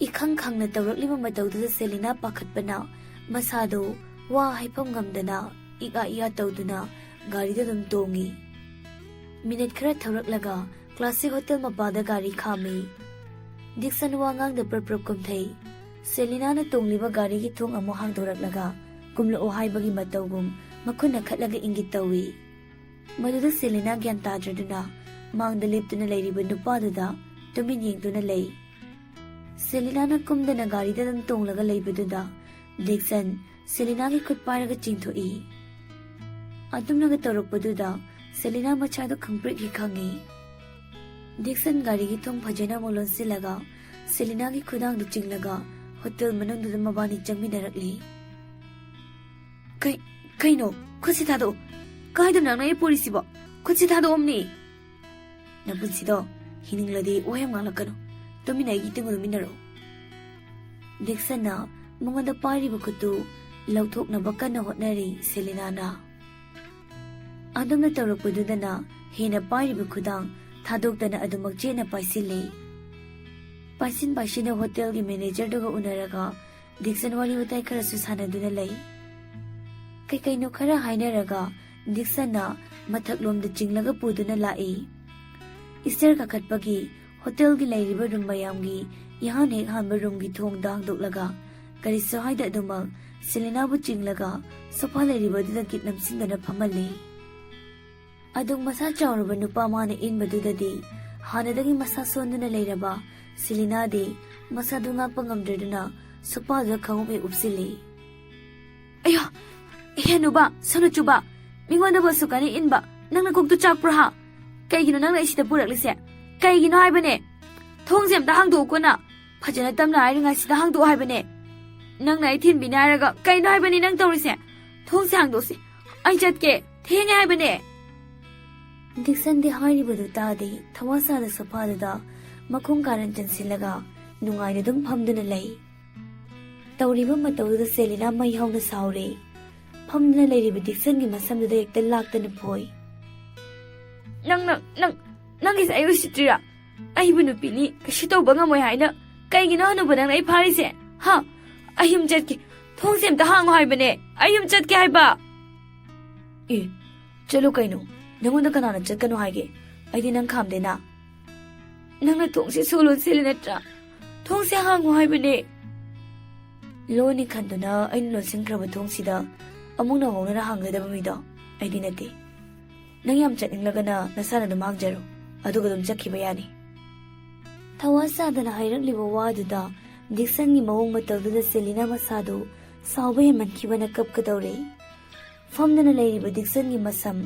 ꯏꯈꯪ ꯈꯪꯅ ꯇꯧꯔꯛꯂꯤꯕ ꯃꯇꯧꯗꯨꯗ ꯁꯦꯂꯤꯅꯥ ꯄꯥꯈꯠꯄꯅ ꯃꯁꯥꯗꯨ ꯋꯥ ꯍꯥꯏꯐꯝ ꯉꯝꯗꯅ ꯏꯛ ꯑꯥ ꯏꯛ ꯑꯥ ꯇꯧꯗꯨꯅ ꯒꯥꯔꯤꯗ ꯑꯗꯨꯝ ꯇꯣꯡꯉꯤ꯫ ꯃꯤꯅꯤꯠ ꯈꯔ ꯊꯧꯔꯛꯂꯒ ꯀ꯭ꯂꯥꯁꯤꯛ ꯍꯣꯇꯦꯜ ꯃꯄꯥꯗ ꯒꯥꯔꯤ ꯈꯥꯝꯃꯤ꯫ ꯗꯤꯛꯁꯟ ꯋꯥ ꯉꯥꯡꯗ ꯄ꯭ꯔꯞ ꯄ꯭ꯔꯞ ꯀꯨꯝꯊꯩ꯫ ꯁꯦꯂꯤꯅꯥꯅ ꯇꯣꯡꯂꯤꯕ ꯒꯥꯔꯤꯒꯤ ꯊꯣꯡ ꯑꯃꯨꯛ ꯍꯥꯡꯗꯣꯔꯛꯂꯒ ꯀꯨꯝꯂꯛꯑꯣ ꯍꯥꯏꯕꯒꯤ ꯃꯇꯧꯒꯨꯝ ꯃꯈꯨꯠꯅ ꯈꯠꯂꯒ ꯏꯪꯒꯤꯠ ꯇꯧꯏ꯫ ꯃꯗꯨꯗ ꯁꯦꯂꯤꯅꯥ ꯒ꯭ꯌꯥꯟ ꯇꯥꯗ꯭ꯔꯗꯨꯅ ꯃꯥꯡꯗ ꯂꯦꯞꯇꯨꯅ ꯂꯩꯔꯤꯕ ꯅꯨꯄꯥꯗꯨꯗ ꯇꯨꯃꯤꯟ ꯌꯦꯡꯗꯨꯅ ꯂꯩ꯫ ꯁꯦꯂꯤꯅꯥꯅ ꯀꯨꯝꯗꯅ ꯒꯥꯔꯤꯗ ꯑꯗꯨꯝ ꯇꯣꯡꯂꯒ ꯂꯩꯕꯗꯨꯗ ꯗꯤꯛꯁꯟ ꯁꯦꯂꯤꯅꯥꯒꯤ ꯈꯨꯠ ꯄꯥꯏꯔꯒ ꯆꯤꯡꯊꯣꯛꯏ꯫ ꯑꯗꯨꯝꯅꯒ ꯇꯧꯔꯛꯄꯗꯨꯗ ꯁꯦꯂꯤꯅꯥ ꯃꯁꯥꯗꯣ ꯈꯪꯄ꯭ꯔꯤꯛ ꯍꯦꯛ ꯈꯪꯉꯤ꯫ ꯗꯤꯛꯁꯟ ꯒꯥꯔꯤꯒꯤ ꯊꯣꯡ ꯐꯖꯅ ꯑꯃꯨꯛ ꯂꯣꯟꯁꯤꯜꯂꯒ ꯁꯦꯂꯤꯅꯥꯒꯤ ꯈꯨꯗꯥꯡꯗ ꯆꯤꯡꯂꯒ ꯍꯣꯇꯦꯜ ꯃꯅꯨꯡꯗꯨꯗ ꯃꯕꯥꯅꯤ ꯆꯪꯃꯤꯟꯅꯔꯛꯂꯤ꯫ "ꯀꯩ-, ꯀꯩꯅꯣ? ꯈꯨꯠꯁꯤ ꯊꯥꯗꯣꯛꯑꯣ꯫ ꯀꯥꯏꯗꯅꯣ ꯅꯪꯅ ꯑꯩ ꯄꯨꯔꯤꯁꯤꯕꯣ? ꯈꯨꯠꯁꯤ ꯊꯥꯗꯣꯛꯑꯣꯝꯅꯤ!" "ꯅꯄꯨꯟꯁꯤꯗꯣ ꯍꯤꯡꯅꯤꯡꯂꯗꯤ ꯋꯥ ꯌꯥꯝ ꯉꯥꯡꯂꯛꯀꯅꯨ꯫ ꯇꯨꯃꯤꯟꯅ ꯑꯩꯒꯤ ꯏꯇꯨꯡ ꯏꯟꯅꯔꯛꯑꯣ꯫" ꯗꯤꯛꯁꯟꯅ ꯃꯉꯣꯟꯗ ꯄꯥꯏꯔꯤꯕ ꯈꯨꯠꯇꯨ ꯂꯧꯊꯣꯛꯅꯕ ꯀꯟꯅ ꯍꯣꯠꯅꯔꯤ ꯁꯦꯂꯤꯅꯥꯅ꯫ ꯑꯗꯨꯝꯅ ꯇꯧꯔꯛꯄꯗꯨꯗꯅ ꯍꯦꯟꯅ ꯄꯥꯏꯔꯤꯕ ꯈꯨꯗꯥꯡ ꯊꯥꯗꯣꯛꯇꯅ ꯑꯗꯨꯃꯛ ꯆꯦꯠꯅ ꯄꯥꯏꯁꯤꯜꯂꯤ꯫ ꯄꯥꯏꯁꯤꯟ ꯄꯥꯏꯁꯤꯟꯅ ꯍꯣꯇꯦꯜꯒꯤ ꯃꯦꯅꯦꯖꯔꯗꯨꯒ ꯎꯅꯔꯒ ꯗꯤꯛꯁꯟ ꯋꯥꯔꯤ ꯋꯥꯇꯥꯏ ꯈꯔꯁꯨ ꯁꯥꯟꯅꯗꯨꯅ ꯂꯩ꯫ ꯀꯩ ꯀꯩꯅꯣ ꯈꯔ ꯍꯥꯏꯅꯔꯒ ꯗꯤꯛꯁꯟꯅ ꯃꯊꯛꯂꯣꯝꯗ ꯆꯤꯡꯂꯒ ꯄꯨꯗꯨꯅ ꯂꯥꯛꯏ꯫ ꯏꯁꯇꯔ ꯀꯥꯈꯠꯄꯒꯤ ꯍꯣꯇꯦꯜꯒꯤ ꯂꯩꯔꯤꯕ ꯔꯨꯝ ꯃꯌꯥꯝꯒꯤ ꯏꯍꯥꯟ ꯍꯦꯛ ꯍꯥꯟꯕ ꯔꯨꯝꯒꯤ ꯊꯣꯡꯗ ꯍꯥꯡꯗꯣꯛꯂꯒ ꯀꯔꯤꯁꯨ ꯍꯥꯏꯗ ꯑꯗꯨꯃꯛ ꯁꯦꯂꯤꯅꯥꯕꯨ ꯆꯤꯡꯂꯒ ꯁꯣꯐꯥ ꯂꯩꯔꯤꯕꯗꯨꯗ ꯀꯤꯠ ꯅꯝꯁꯤꯟꯗꯨꯅ ꯐꯝꯍꯜꯂꯤ꯫ ꯑꯗꯨꯛ ꯃꯁꯥ ꯆꯥꯎꯔꯕ ꯅꯨꯄꯥ ꯃꯥꯅ ꯏꯟꯕꯗꯨꯗꯗꯤ ꯍꯥꯟꯅꯗꯒꯤ ꯃꯁꯥ ꯁꯣꯟꯗꯨꯅ ꯂꯩꯔꯕ ꯁꯦꯂꯤꯅꯥꯗꯤ ꯃꯁꯥꯗꯨ ꯉꯥꯛꯄ ꯉꯝꯗ꯭ꯔꯗꯨꯅ ꯁꯣꯐꯥꯗꯨꯗ ꯈꯪꯎꯞ ꯍꯦꯛ ꯎꯞꯁꯤꯜꯂꯤ꯫ "ꯑꯌꯥ! ꯍꯦ ꯅꯨꯕ, ꯁꯣꯅꯨ ꯆꯨꯕ, ꯃꯤꯉꯣꯟꯗꯕꯨ ꯑꯁꯨꯛ ꯀꯟꯅ ꯏꯟꯕ ꯅꯪꯅ ꯀꯣꯛꯇꯨ ꯆꯥꯛꯄ꯭ꯔꯣ ꯍꯥ? ꯀꯩꯒꯤꯅꯣ ꯅꯪꯅ ꯑꯩ ꯁꯤꯗ ꯄꯨꯔꯛꯂꯤꯁꯦ? ꯀꯩꯒꯤꯅꯣ ꯍꯥꯏꯕꯅꯦ? ꯊꯣꯡꯁꯦ ꯑꯝꯇ ꯍꯥꯡꯗꯣꯛꯎꯀꯣꯅ꯫ ꯐꯖꯅ ꯇꯞꯅ ꯍꯥꯏꯔꯤꯉꯩꯁꯤꯗ ꯍꯥꯡꯗꯣꯛꯑꯣ ꯍꯥꯏꯕꯅꯦ꯫ ꯅꯪꯅ ꯑꯩ ꯊꯤꯟꯕꯤꯅꯤ ꯍꯥꯏꯔꯒ ꯀꯩꯅꯣ ꯍꯥꯏꯕꯅꯦ ꯅꯪ ꯇꯧꯔꯤꯁꯦ? ꯊꯣꯡꯁꯦ ꯍꯥꯡꯗꯣꯛꯁꯤ꯫ ꯑꯩ ꯆꯠꯀꯦ꯫ ꯊꯦꯡꯉꯦ ꯍꯥꯏꯕꯅꯦ꯫" ꯗꯤꯛꯁꯟꯗꯤ ꯍꯥꯏꯔꯤꯕꯗꯨ ꯇꯥꯗꯦ꯫ ꯊꯋꯥ ꯁꯥꯅ ꯁꯣꯐꯥꯗꯨꯗ ꯃꯈꯣꯡ ꯀꯥꯔꯟ ꯆꯟꯁꯤꯜꯂꯒ ꯅꯨꯡꯉꯥꯏꯅ ꯑꯗꯨꯝ ꯐꯝꯗꯨꯅ ꯂꯩ꯫ ꯇꯧꯔꯤꯕ ꯃꯇꯧꯗꯨꯗ ꯁꯦꯂꯤꯅꯥ ꯃꯩ ꯍꯧꯅ ꯁꯥꯎꯔꯦ꯫ ꯐꯝꯗꯨꯅ ꯂꯩꯔꯤꯕ ꯗꯤꯛꯁꯟꯒꯤ ꯃꯁꯝꯗꯨꯗ ꯍꯦꯛꯇ ꯂꯥꯛꯇꯅ ꯐꯣꯏ꯫ "ꯅꯪ, ꯅꯪ, ꯅꯪ, ꯅꯪꯒꯤꯁꯦ ꯑꯩ ꯎꯁꯤꯠꯇ꯭ꯔꯤꯔꯥ? ꯑꯩꯕꯨ ꯅꯨꯄꯤꯅꯤ ꯀꯩꯁꯨ ꯇꯧꯕ ꯉꯝꯃꯣꯏ ꯍꯥꯏꯅ ꯀꯩꯒꯤꯅꯣ ꯍꯅꯨꯕ ꯅꯪꯅ ꯑꯩ ꯐꯥꯔꯤꯁꯦ? ꯍꯥ? ꯑꯩ ꯌꯨꯝ ꯆꯠꯀꯦ꯫ ꯊꯣꯡꯁꯦ ꯑꯝꯇ ꯍꯥꯡꯉꯣ ꯍꯥꯏꯕꯅꯦ꯫ ꯑꯩ ꯌꯨꯝ ꯆꯠꯀꯦ ꯍꯥꯏꯕ꯫" ꯑꯦ, ꯆꯠꯂꯨ ꯀꯩꯅꯣ? ꯅꯪꯉꯣꯟꯗ ꯀꯅꯥꯅ ꯆꯠꯀꯅꯣ ꯍꯥꯏꯒꯦ? ꯑꯩꯗꯤ ꯅꯪ ꯈꯥꯝꯗꯦꯅ꯫ ꯅꯪꯅ ꯊꯣꯡꯁꯦ ꯁꯣ ꯂꯣꯟꯁꯤꯜꯂꯤ ꯅꯠꯇ꯭ꯔꯥ? ꯊꯣꯡꯁꯦ ꯍꯥꯡꯉꯨ ꯍꯥꯏꯕꯅꯦ꯫ ꯂꯣꯟꯅꯤ ꯈꯟꯗꯨꯅ ꯑꯩꯅ ꯂꯣꯟꯁꯤꯟꯈ꯭ꯔꯕ ꯊꯣꯡꯁꯤꯗ ꯑꯃꯨꯛ ꯅꯧꯍꯧꯅꯅ ꯍꯥꯡꯒꯗꯕ ꯃꯤꯗꯣ ꯑꯩꯗꯤ ꯅꯠꯇꯦ꯫ ꯅꯪ ꯌꯥꯝ ꯆꯠꯅꯤꯡꯂꯒꯅ ꯅꯁꯥꯅ ꯑꯗꯨꯝ ꯍꯥꯡꯖꯔꯣ, ꯑꯗꯨꯒ ꯑꯗꯨꯝ ꯆꯠꯈꯤꯕ ꯌꯥꯅꯤ꯫ ꯊꯋꯥ ꯁꯥꯗꯅ ꯍꯥꯏꯔꯛꯂꯤꯕ ꯋꯥꯗꯨꯗ ꯗꯤꯛꯁꯟꯒꯤ ꯃꯑꯣꯡ ꯃꯇꯧꯗꯨꯗ ꯁꯦꯂꯤꯅꯥ ꯃꯁꯥꯗꯨ ꯁꯥꯎꯕ ꯍꯦꯟꯃꯟꯈꯤꯕꯅ ꯀꯞꯀꯗꯧꯔꯦ꯫ ꯐꯝꯗꯅ ꯂꯩꯔꯤꯕ ꯗꯤꯛꯁꯟꯒꯤ ꯃꯁꯝ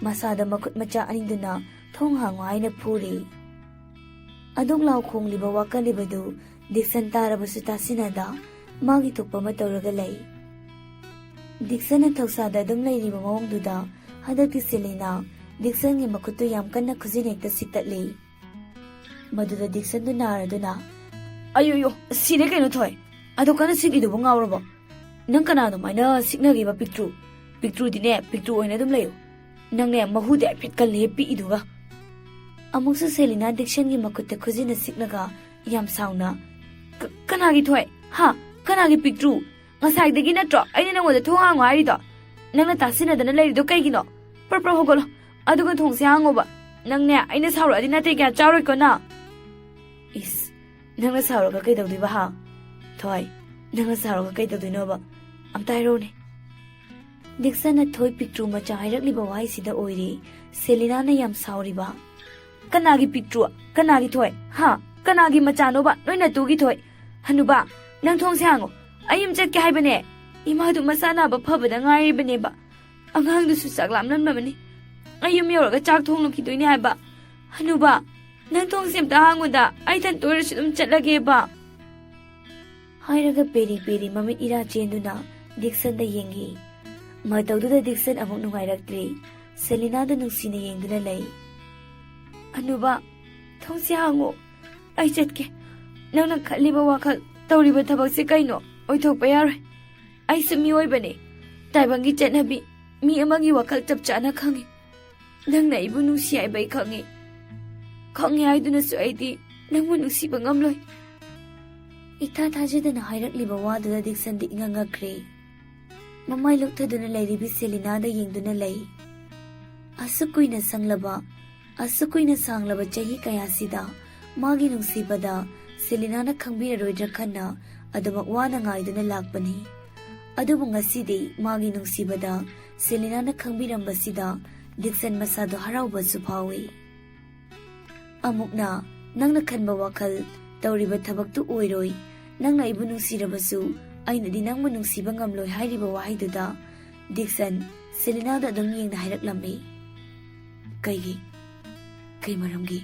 ꯃꯁꯥꯗ ꯃꯈꯨꯠ ꯃꯆꯥ ꯑꯅꯤꯗꯨꯅ ꯊꯣꯡ ꯍꯥꯡꯉꯨ ꯍꯥꯏꯅ ꯐꯨꯔꯤ꯫ ꯑꯗꯨꯛ ꯂꯥꯎ ꯈꯣꯡꯂꯤꯕ ꯋꯥꯀꯠꯂꯤꯕꯗꯨ ꯗꯤꯛꯁꯟ ꯇꯥꯔꯕꯁꯨ ꯇꯥꯁꯤꯟꯅꯗ ꯃꯥꯒꯤ ꯊꯣꯛꯄ ꯑꯃ ꯇꯧꯔꯒ ꯂꯩ꯫ ꯗꯤꯛꯁꯟꯅ ꯊꯧꯁꯥꯗ ꯑꯗꯨꯝ ꯂꯩꯔꯤꯕ ꯃꯑꯣꯡꯗꯨꯗ ꯍꯟꯗꯛꯇꯤ ꯁꯦꯂꯤꯅꯥ ꯗꯤꯛꯁꯟꯒꯤ ꯃꯈꯨꯠꯇꯨ ꯌꯥꯝ ꯀꯟꯅ ꯈꯨꯖꯤꯟ ꯍꯦꯛꯇ ꯁꯤꯛꯇꯠꯂꯤ꯫ ꯃꯗꯨꯗ ꯗꯤꯛꯁꯟꯗꯨ ꯅꯥꯔꯗꯨꯅ, "ꯑꯌꯣꯌꯣ, ꯁꯤꯔꯦ ꯀꯩꯅꯣ ꯊꯣꯏ? ꯑꯗꯣ ꯀꯟꯅ ꯁꯤꯛꯏꯗꯨꯕꯨ ꯉꯥꯎꯔꯕꯣ? ꯅꯪ ꯀꯅꯥ ꯑꯗꯨꯃꯥꯏꯅ ꯁꯤꯛꯅꯒꯦꯕ ꯄꯤꯛꯇ꯭ꯔꯨ? ꯄꯤꯛꯇ꯭ꯔꯨꯗꯤꯅꯦ, ꯄꯤꯛꯇ꯭ꯔꯨ ꯑꯣꯏꯅ ꯑꯗꯨꯝ ꯂꯩꯌꯨ꯫ ꯅꯪꯅꯦ, ꯃꯍꯨꯗꯤ ꯍꯥꯏꯐꯦꯠ ꯀꯜꯂꯦ ꯄꯤꯛꯏꯗꯨꯒ꯫" ꯑꯃꯨꯛꯁꯨ ꯁꯦꯂꯤꯅꯥ ꯗꯤꯛꯁꯟꯒꯤ ꯃꯈꯨꯠꯇ ꯈꯨꯖꯤꯟꯅ ꯁꯤꯛꯂꯒ ꯌꯥꯝ ꯁꯥꯎꯅ, "ꯀ-, ꯀꯅꯥꯒꯤ ꯊꯣꯏ? ꯍꯥ? ꯀꯅꯥꯒꯤ ꯄꯤꯛꯇ꯭ꯔꯨ? ꯉꯁꯥꯏꯗꯒꯤ ꯅꯠꯇ꯭ꯔꯣ ꯑꯩꯅ ꯅꯪꯉꯣꯟꯗ ꯊꯣꯡ ꯍꯥꯡꯉꯣ ꯍꯥꯏꯔꯤꯗꯣ? ꯅꯪꯅ ꯇꯥꯁꯤꯟꯅꯗꯅ ꯂꯩꯔꯤꯗꯣ ꯀꯩꯒꯤꯅꯣ? ꯄ꯭ꯔꯞ ꯄ꯭ꯔꯞ ꯍꯧꯒꯠꯂꯣ, ꯑꯗꯨꯒ ꯊꯣꯡꯁꯦ ꯍꯥꯡꯉꯣꯕ꯫ ꯅꯪꯅꯦ, ꯑꯩꯅ ꯁꯥꯎꯔꯛꯑꯗꯤ ꯅꯥꯇꯩ ꯀꯌꯥ ꯆꯥꯔꯣꯏꯀꯣ ꯅꯪ꯫" "ꯏꯁ, ꯅꯪꯅ ꯁꯥꯎꯔꯒ ꯀꯩꯗꯧꯗꯣꯏꯕ ꯍꯥ? ꯊꯣꯏ, ꯅꯪꯅ ꯁꯥꯎꯔꯒ ꯀꯩꯗꯧꯗꯣꯏꯅꯣꯕ? ꯑꯝꯇ ꯍꯥꯏꯔꯛꯎꯅꯦ꯫" ꯗꯤꯛꯁꯟꯅ ꯊꯣꯏ ꯄꯤꯛꯇ꯭ꯔꯨ ꯃꯆꯥ ꯍꯥꯏꯔꯛꯂꯤꯕ ꯋꯥꯍꯩꯁꯤꯗ ꯑꯣꯏꯔꯦ ꯁꯦꯂꯤꯅꯥꯅ ꯌꯥꯝ ꯁꯥꯎꯔꯤꯕ꯫ "ꯀꯅꯥꯒꯤ ꯄꯤꯛꯇ꯭ꯔꯨ? ꯀꯅꯥꯒꯤ ꯊꯣꯏ? ꯍꯥ? ꯀꯅꯥꯒꯤ ꯃꯆꯥꯅꯣꯕ? ꯅꯣꯏ ꯅꯇꯨꯒꯤ ꯊꯣꯏ? ꯍꯅꯨꯕ, ꯅꯪ ꯊꯣꯡꯁꯦ ꯍꯥꯡꯉꯣ꯫ ꯑꯩ ꯌꯨꯝ ꯆꯠꯀꯦ ꯍꯥꯏꯕꯅꯦ꯫ ꯏꯃꯥꯗꯨ ꯃꯁꯥ ꯅꯥꯕ ꯐꯕꯗ ꯉꯥꯏꯔꯤꯕꯅꯦꯕ꯫ ꯑꯉꯥꯡꯗꯨꯁꯨ ꯆꯥꯛ ꯂꯥꯝꯂꯝꯂꯕꯅꯤ꯫ ꯑꯩ ꯌꯨꯝ ꯌꯧꯔꯒ ꯆꯥꯛ ꯊꯣꯡꯂꯨꯈꯤꯗꯣꯏꯅꯦ ꯍꯥꯏꯕ꯫ ꯍꯅꯨꯕ, ꯅꯪ ꯊꯣꯡꯁꯦ ꯑꯝꯇ ꯍꯥꯡꯉꯨꯗ, ꯑꯩ ꯏꯊꯟꯇ ꯑꯣꯏꯔꯁꯨ ꯑꯗꯨꯝ ꯆꯠꯂꯒꯦꯕ꯫" ꯍꯥꯏꯔꯒ ꯄꯦꯔꯤ ꯄꯦꯔꯤ ꯃꯃꯤꯠ ꯏꯔꯥ ꯆꯦꯟꯗꯨꯅ ꯗꯤꯛꯁꯟꯗ ꯌꯦꯡꯉꯤ꯫ ꯃꯇꯧꯗꯨꯗ ꯗꯤꯛꯁꯟ ꯑꯃꯨꯛ ꯅꯨꯡꯉꯥꯏꯔꯛꯇ꯭ꯔꯦ꯫ ꯁꯦꯂꯤꯅꯥꯗ ꯅꯨꯡꯁꯤꯅ ꯌꯦꯡꯗꯨꯅ ꯂꯩ꯫ "ꯍꯅꯨꯕ, ꯊꯣꯡꯁꯦ ꯍꯥꯡꯉꯣ꯫ ꯑꯩ ꯆꯠꯀꯦ꯫ ꯅꯪꯅ ꯈꯜꯂꯤꯕ ꯋꯥꯈꯜ, ꯇꯧꯔꯤꯕ ꯊꯕꯛꯁꯦ ꯀꯩꯅꯣ? ꯑꯣꯏꯊꯣꯛꯄ ꯌꯥꯔꯣꯏ꯫ ꯑꯩꯁꯨ ꯃꯤꯑꯣꯏꯕꯅꯦ꯫ ꯇꯥꯏꯕꯪꯒꯤ ꯆꯠꯅꯕꯤ, ꯃꯤ ꯑꯃꯒꯤ ꯋꯥꯈꯜ ꯆꯞ ꯆꯥꯅ ꯈꯪꯉꯤ꯫ ꯅꯪꯅ ꯑꯩꯕꯨ ꯅꯨꯡꯁꯤ ꯍꯥꯏꯕ ꯑꯩ ꯈꯪꯉꯤ꯫ ꯈꯪꯉꯤ ꯍꯥꯏꯗꯨꯅꯁꯨ ꯑꯩꯗꯤ ꯅꯪꯕꯨ ꯅꯨꯡꯁꯤꯕ ꯉꯝꯂꯣꯏ꯫" ꯏꯊꯥ ꯊꯥꯖꯗꯅ ꯍꯥꯏꯔꯛꯂꯤꯕ ꯋꯥꯗꯨꯗ ꯗꯤꯛꯁꯟꯗꯤ ꯏꯉꯛ ꯉꯛꯈ꯭ꯔꯦ꯫ ꯃꯃꯥꯏ ꯂꯨꯞꯊꯗꯨꯅ ꯂꯩꯔꯤꯕꯤ ꯁꯦꯂꯤꯅꯥꯗ ꯌꯦꯡꯗꯨꯅ ꯂꯩ꯫ ꯑꯁꯨꯛ ꯀꯨꯏꯅ ꯁꯪꯂꯕ, ꯑꯁꯨꯛ ꯀꯨꯏꯅ ꯁꯥꯡꯂꯕ ꯆꯍꯤ ꯀꯌꯥꯁꯤꯗ ꯃꯥꯒꯤ ꯅꯨꯡꯁꯤꯕꯗ ꯁꯦꯂꯤꯅꯥꯅ ꯈꯪꯕꯤꯔꯔꯣꯏꯗ꯭ꯔꯥ ꯈꯟꯅ ꯑꯗꯨꯃꯛ ꯋꯥꯅ ꯉꯥꯏꯗꯨꯅ ꯂꯥꯛꯄꯅꯤ꯫ ꯑꯗꯨꯕꯨ ꯉꯁꯤꯗꯤ ꯃꯥꯒꯤ ꯅꯨꯡꯁꯤꯕꯗ ꯁꯦꯂꯤꯅꯥꯅ ꯈꯪꯕꯤꯔꯝꯕꯁꯤꯗ ꯗꯤꯛꯁꯟ ꯃꯁꯥꯗꯣ ꯍꯔꯥꯎꯕꯁꯨ ꯐꯥꯎꯏ꯫ ꯑꯃꯨꯛꯅ ꯅꯪꯅ ꯈꯟꯕ ꯋꯥꯈꯜ, ꯇꯧꯔꯤꯕ ꯊꯕꯛꯇꯨ ꯑꯣꯏꯔꯣꯏ꯫ ꯅꯪꯅ ꯑꯩꯕꯨ ꯅꯨꯡꯁꯤꯔꯕꯁꯨ ꯑꯩꯅꯗꯤ ꯅꯪꯕꯨ ꯅꯨꯡꯁꯤꯕ ꯉꯝꯂꯣꯏ ꯍꯥꯏꯔꯤꯕ ꯋꯥꯍꯩꯗꯨꯗ ꯗꯤꯛꯁꯟ ꯁꯦꯂꯤꯅꯥꯗ ꯑꯗꯨꯝ ꯌꯦꯡꯅ ꯍꯥꯏꯔꯛꯂꯝꯃꯤ꯫ ꯀꯩꯒꯤ? ꯀꯩ ꯃꯔꯝꯒꯤ?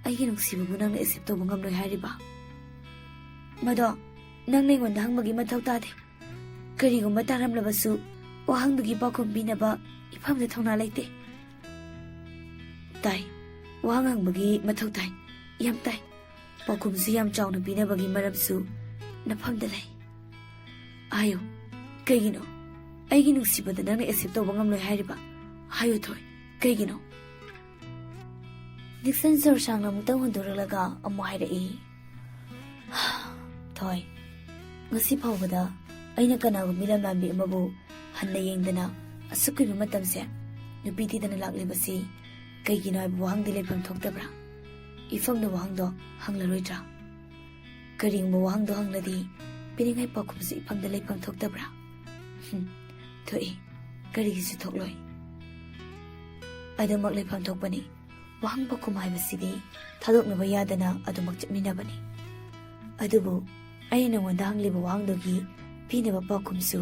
ꯑꯩꯒꯤ ꯅꯨꯡꯁꯤꯕꯕꯨ ꯅꯪꯅ ꯑꯦꯛꯁꯦꯞ ꯇꯧꯕ ꯉꯝꯂꯣꯏ ꯍꯥꯏꯔꯤꯕ? ꯃꯗꯣ ꯅꯪꯅ ꯑꯩꯉꯣꯟꯗ ꯍꯪꯕꯒꯤ ꯃꯊꯧ ꯇꯥꯗꯦ꯫ ꯀꯔꯤꯒꯨꯝꯕ ꯇꯥꯔꯝꯂꯕꯁꯨ ꯋꯥꯍꯪꯗꯨꯒꯤ ꯄꯥꯎꯈꯨꯝ ꯄꯤꯅꯕ ꯏꯐꯝꯗ ꯊꯧꯅꯥ ꯂꯩꯇꯦ꯫ ꯇꯥꯏ꯫ ꯋꯥꯍꯪ ꯍꯪꯕꯒꯤ ꯃꯊꯧ ꯇꯥꯏ꯫ ꯌꯥꯝ ꯇꯥꯏ꯫ ꯄꯥꯎꯈꯨꯝꯁꯨ ꯌꯥꯝ ꯆꯥꯎꯅ ꯄꯤꯅꯕꯒꯤ ꯃꯔꯝꯁꯨ ꯅꯐꯝꯗ ꯂꯩ꯫ ꯍꯥꯏꯌꯨ꯫ ꯀꯩꯒꯤꯅꯣ? ꯑꯩꯒꯤ ꯅꯨꯡꯁꯤꯕꯗ ꯅꯪꯅ ꯑꯦꯛꯁꯦꯞ ꯇꯧꯕ ꯉꯝꯂꯣꯏ ꯍꯥꯏꯔꯤꯕ? ꯍꯥꯏꯌꯨ ꯊꯣꯏ, ꯀꯩꯒꯤꯅꯣ? ꯗꯤꯛꯁꯟ ꯁꯣꯔ ꯁꯥꯡꯅ ꯑꯃꯨꯛꯇꯪ ꯍꯣꯟꯗꯣꯔꯛꯂꯒ ꯑꯃꯨꯛ ꯍꯥꯏꯔꯛꯏ꯫ ꯊꯣꯏ, ꯉꯁꯤ ꯐꯥꯎꯕꯗ ꯑꯩꯅ ꯀꯅꯥꯒꯨꯝꯕꯤ ꯂꯝꯂꯥꯟꯕꯤ ꯑꯃꯕꯨ ꯍꯟꯅ ꯌꯦꯡꯗꯅ ꯑꯁꯨꯛ ꯀꯨꯏꯕ ꯃꯇꯝꯁꯦ ꯅꯨꯄꯤ ꯊꯤꯗꯅ ꯂꯥꯛꯂꯤꯕꯁꯤ ꯀꯩꯒꯤꯅꯣ ꯍꯥꯏꯕ ꯋꯥꯍꯪꯗꯤ ꯂꯩꯐꯝ ꯊꯣꯛꯇꯕ꯭ꯔꯥ? ꯏꯐꯝꯅ ꯋꯥꯍꯪꯗꯣ ꯍꯪꯂꯔꯣꯏꯗ꯭ꯔꯥ? ꯀꯔꯤꯒꯨꯝꯕ ꯋꯥꯍꯪꯗꯣ ꯍꯪꯂꯗꯤ ꯄꯤꯅꯤꯡꯉꯥꯏ ꯄꯥꯎꯈꯨꯝꯁꯨ ꯏꯐꯝꯗ ꯂꯩꯐꯝ ꯊꯣꯛꯇꯕ꯭ꯔꯥ? ꯍꯨꯝ, ꯊꯣꯛꯏ꯫ ꯀꯔꯤꯒꯤꯁꯨ ꯊꯣꯛꯂꯣꯏ? ꯑꯗꯨꯃꯛ ꯂꯩꯐꯝ ꯊꯣꯛꯄꯅꯤ꯫ ꯋꯥꯍꯪ ꯄꯥꯎꯈꯨꯝ ꯍꯥꯏꯕꯁꯤꯗꯤ ꯊꯥꯗꯣꯛꯅꯕ ꯌꯥꯗꯅ ꯑꯗꯨꯃꯛ ꯆꯠꯃꯤꯟꯅꯕꯅꯤ꯫ ꯑꯗꯨꯕꯨ ꯑꯩꯅ ꯅꯉꯣꯟꯗ ꯍꯪꯂꯤꯕ ꯋꯥꯍꯪꯗꯨꯒꯤ ꯄꯤꯅꯕ ꯄꯥꯎꯈꯨꯝꯁꯨ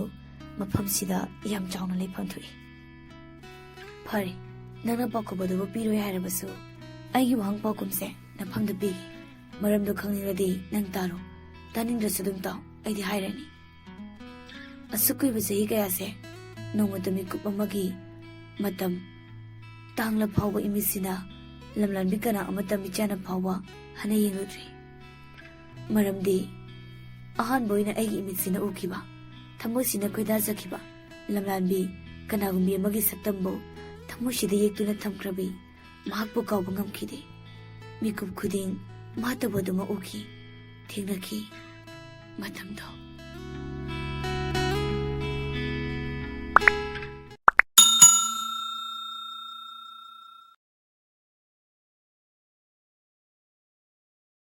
ꯃꯐꯝꯁꯤꯗ ꯌꯥꯝ ꯆꯥꯎꯅ ꯂꯩꯐꯝ ꯊꯣꯛꯏ꯫ ꯐꯔꯦ, ꯅꯪꯅ ꯄꯥꯎꯈꯨꯝ ꯑꯗꯨꯕꯨ ꯄꯤꯔꯣꯏ ꯍꯥꯏꯔꯕꯁꯨ ꯑꯩꯒꯤ ꯋꯥꯍꯪ ꯄꯥꯎꯈꯨꯝꯁꯦ ꯅꯐꯝꯗ ꯄꯤꯒꯦ꯫ ꯃꯔꯝꯗꯣ ꯈꯪꯅꯤꯡꯂꯗꯤ ꯅꯪ ꯇꯥꯔꯣ, ꯇꯥꯅꯤꯡꯗ꯭ꯔꯁꯨ ꯑꯗꯨꯝ ꯇꯥꯎ, ꯑꯩꯗꯤ ꯍꯥꯏꯔꯅꯤ꯫ ꯑꯁꯨꯛ ꯀꯨꯏꯕ ꯆꯍꯤ ꯀꯌꯥꯁꯦ ꯅꯣꯡꯃꯇ ꯃꯤꯀꯨꯞ ꯑꯃꯒꯤ ꯃꯇꯝ ꯇꯥꯡꯂ ꯐꯥꯎꯕ ꯏꯃꯤꯠꯁꯤꯅ ꯂꯝꯂꯥꯟꯕꯤ ꯀꯅꯥ ꯑꯃꯠꯇ ꯃꯤꯠꯆꯥꯅ ꯐꯥꯎꯕ ꯍꯟꯅ ꯌꯦꯡꯂꯨꯗ꯭ꯔꯤ꯫ ꯃꯔꯝꯗꯤ ꯑꯍꯥꯟꯕ ꯑꯣꯏꯅ ꯑꯩꯒꯤ ꯏꯃꯤꯠꯁꯤꯅ ꯎꯈꯤꯕ, ꯊꯃꯣꯏꯁꯤꯅ ꯈꯣꯏꯗꯥꯖꯈꯤꯕ ꯂꯝꯂꯥꯟꯕꯤ ꯀꯅꯥꯒꯨꯝꯕꯤ ꯑꯃꯒꯤ ꯁꯛꯇꯝꯕꯨ ꯊꯃꯣꯏꯁꯤꯗ ꯌꯦꯛꯇꯨꯅ ꯊꯝꯈ꯭ꯔꯕꯤ ꯃꯍꯥꯛꯄꯨ ꯀꯥꯎꯕ ꯉꯝꯈꯤꯗꯦ꯫ ꯃꯤꯀꯨꯞ ꯈꯨꯗꯤꯡ ꯃꯥꯇꯕꯨ ꯑꯗꯨꯃꯛ ꯎꯈꯤ, ꯊꯦꯡꯅꯈꯤ꯫ ꯃꯇꯝꯗꯣ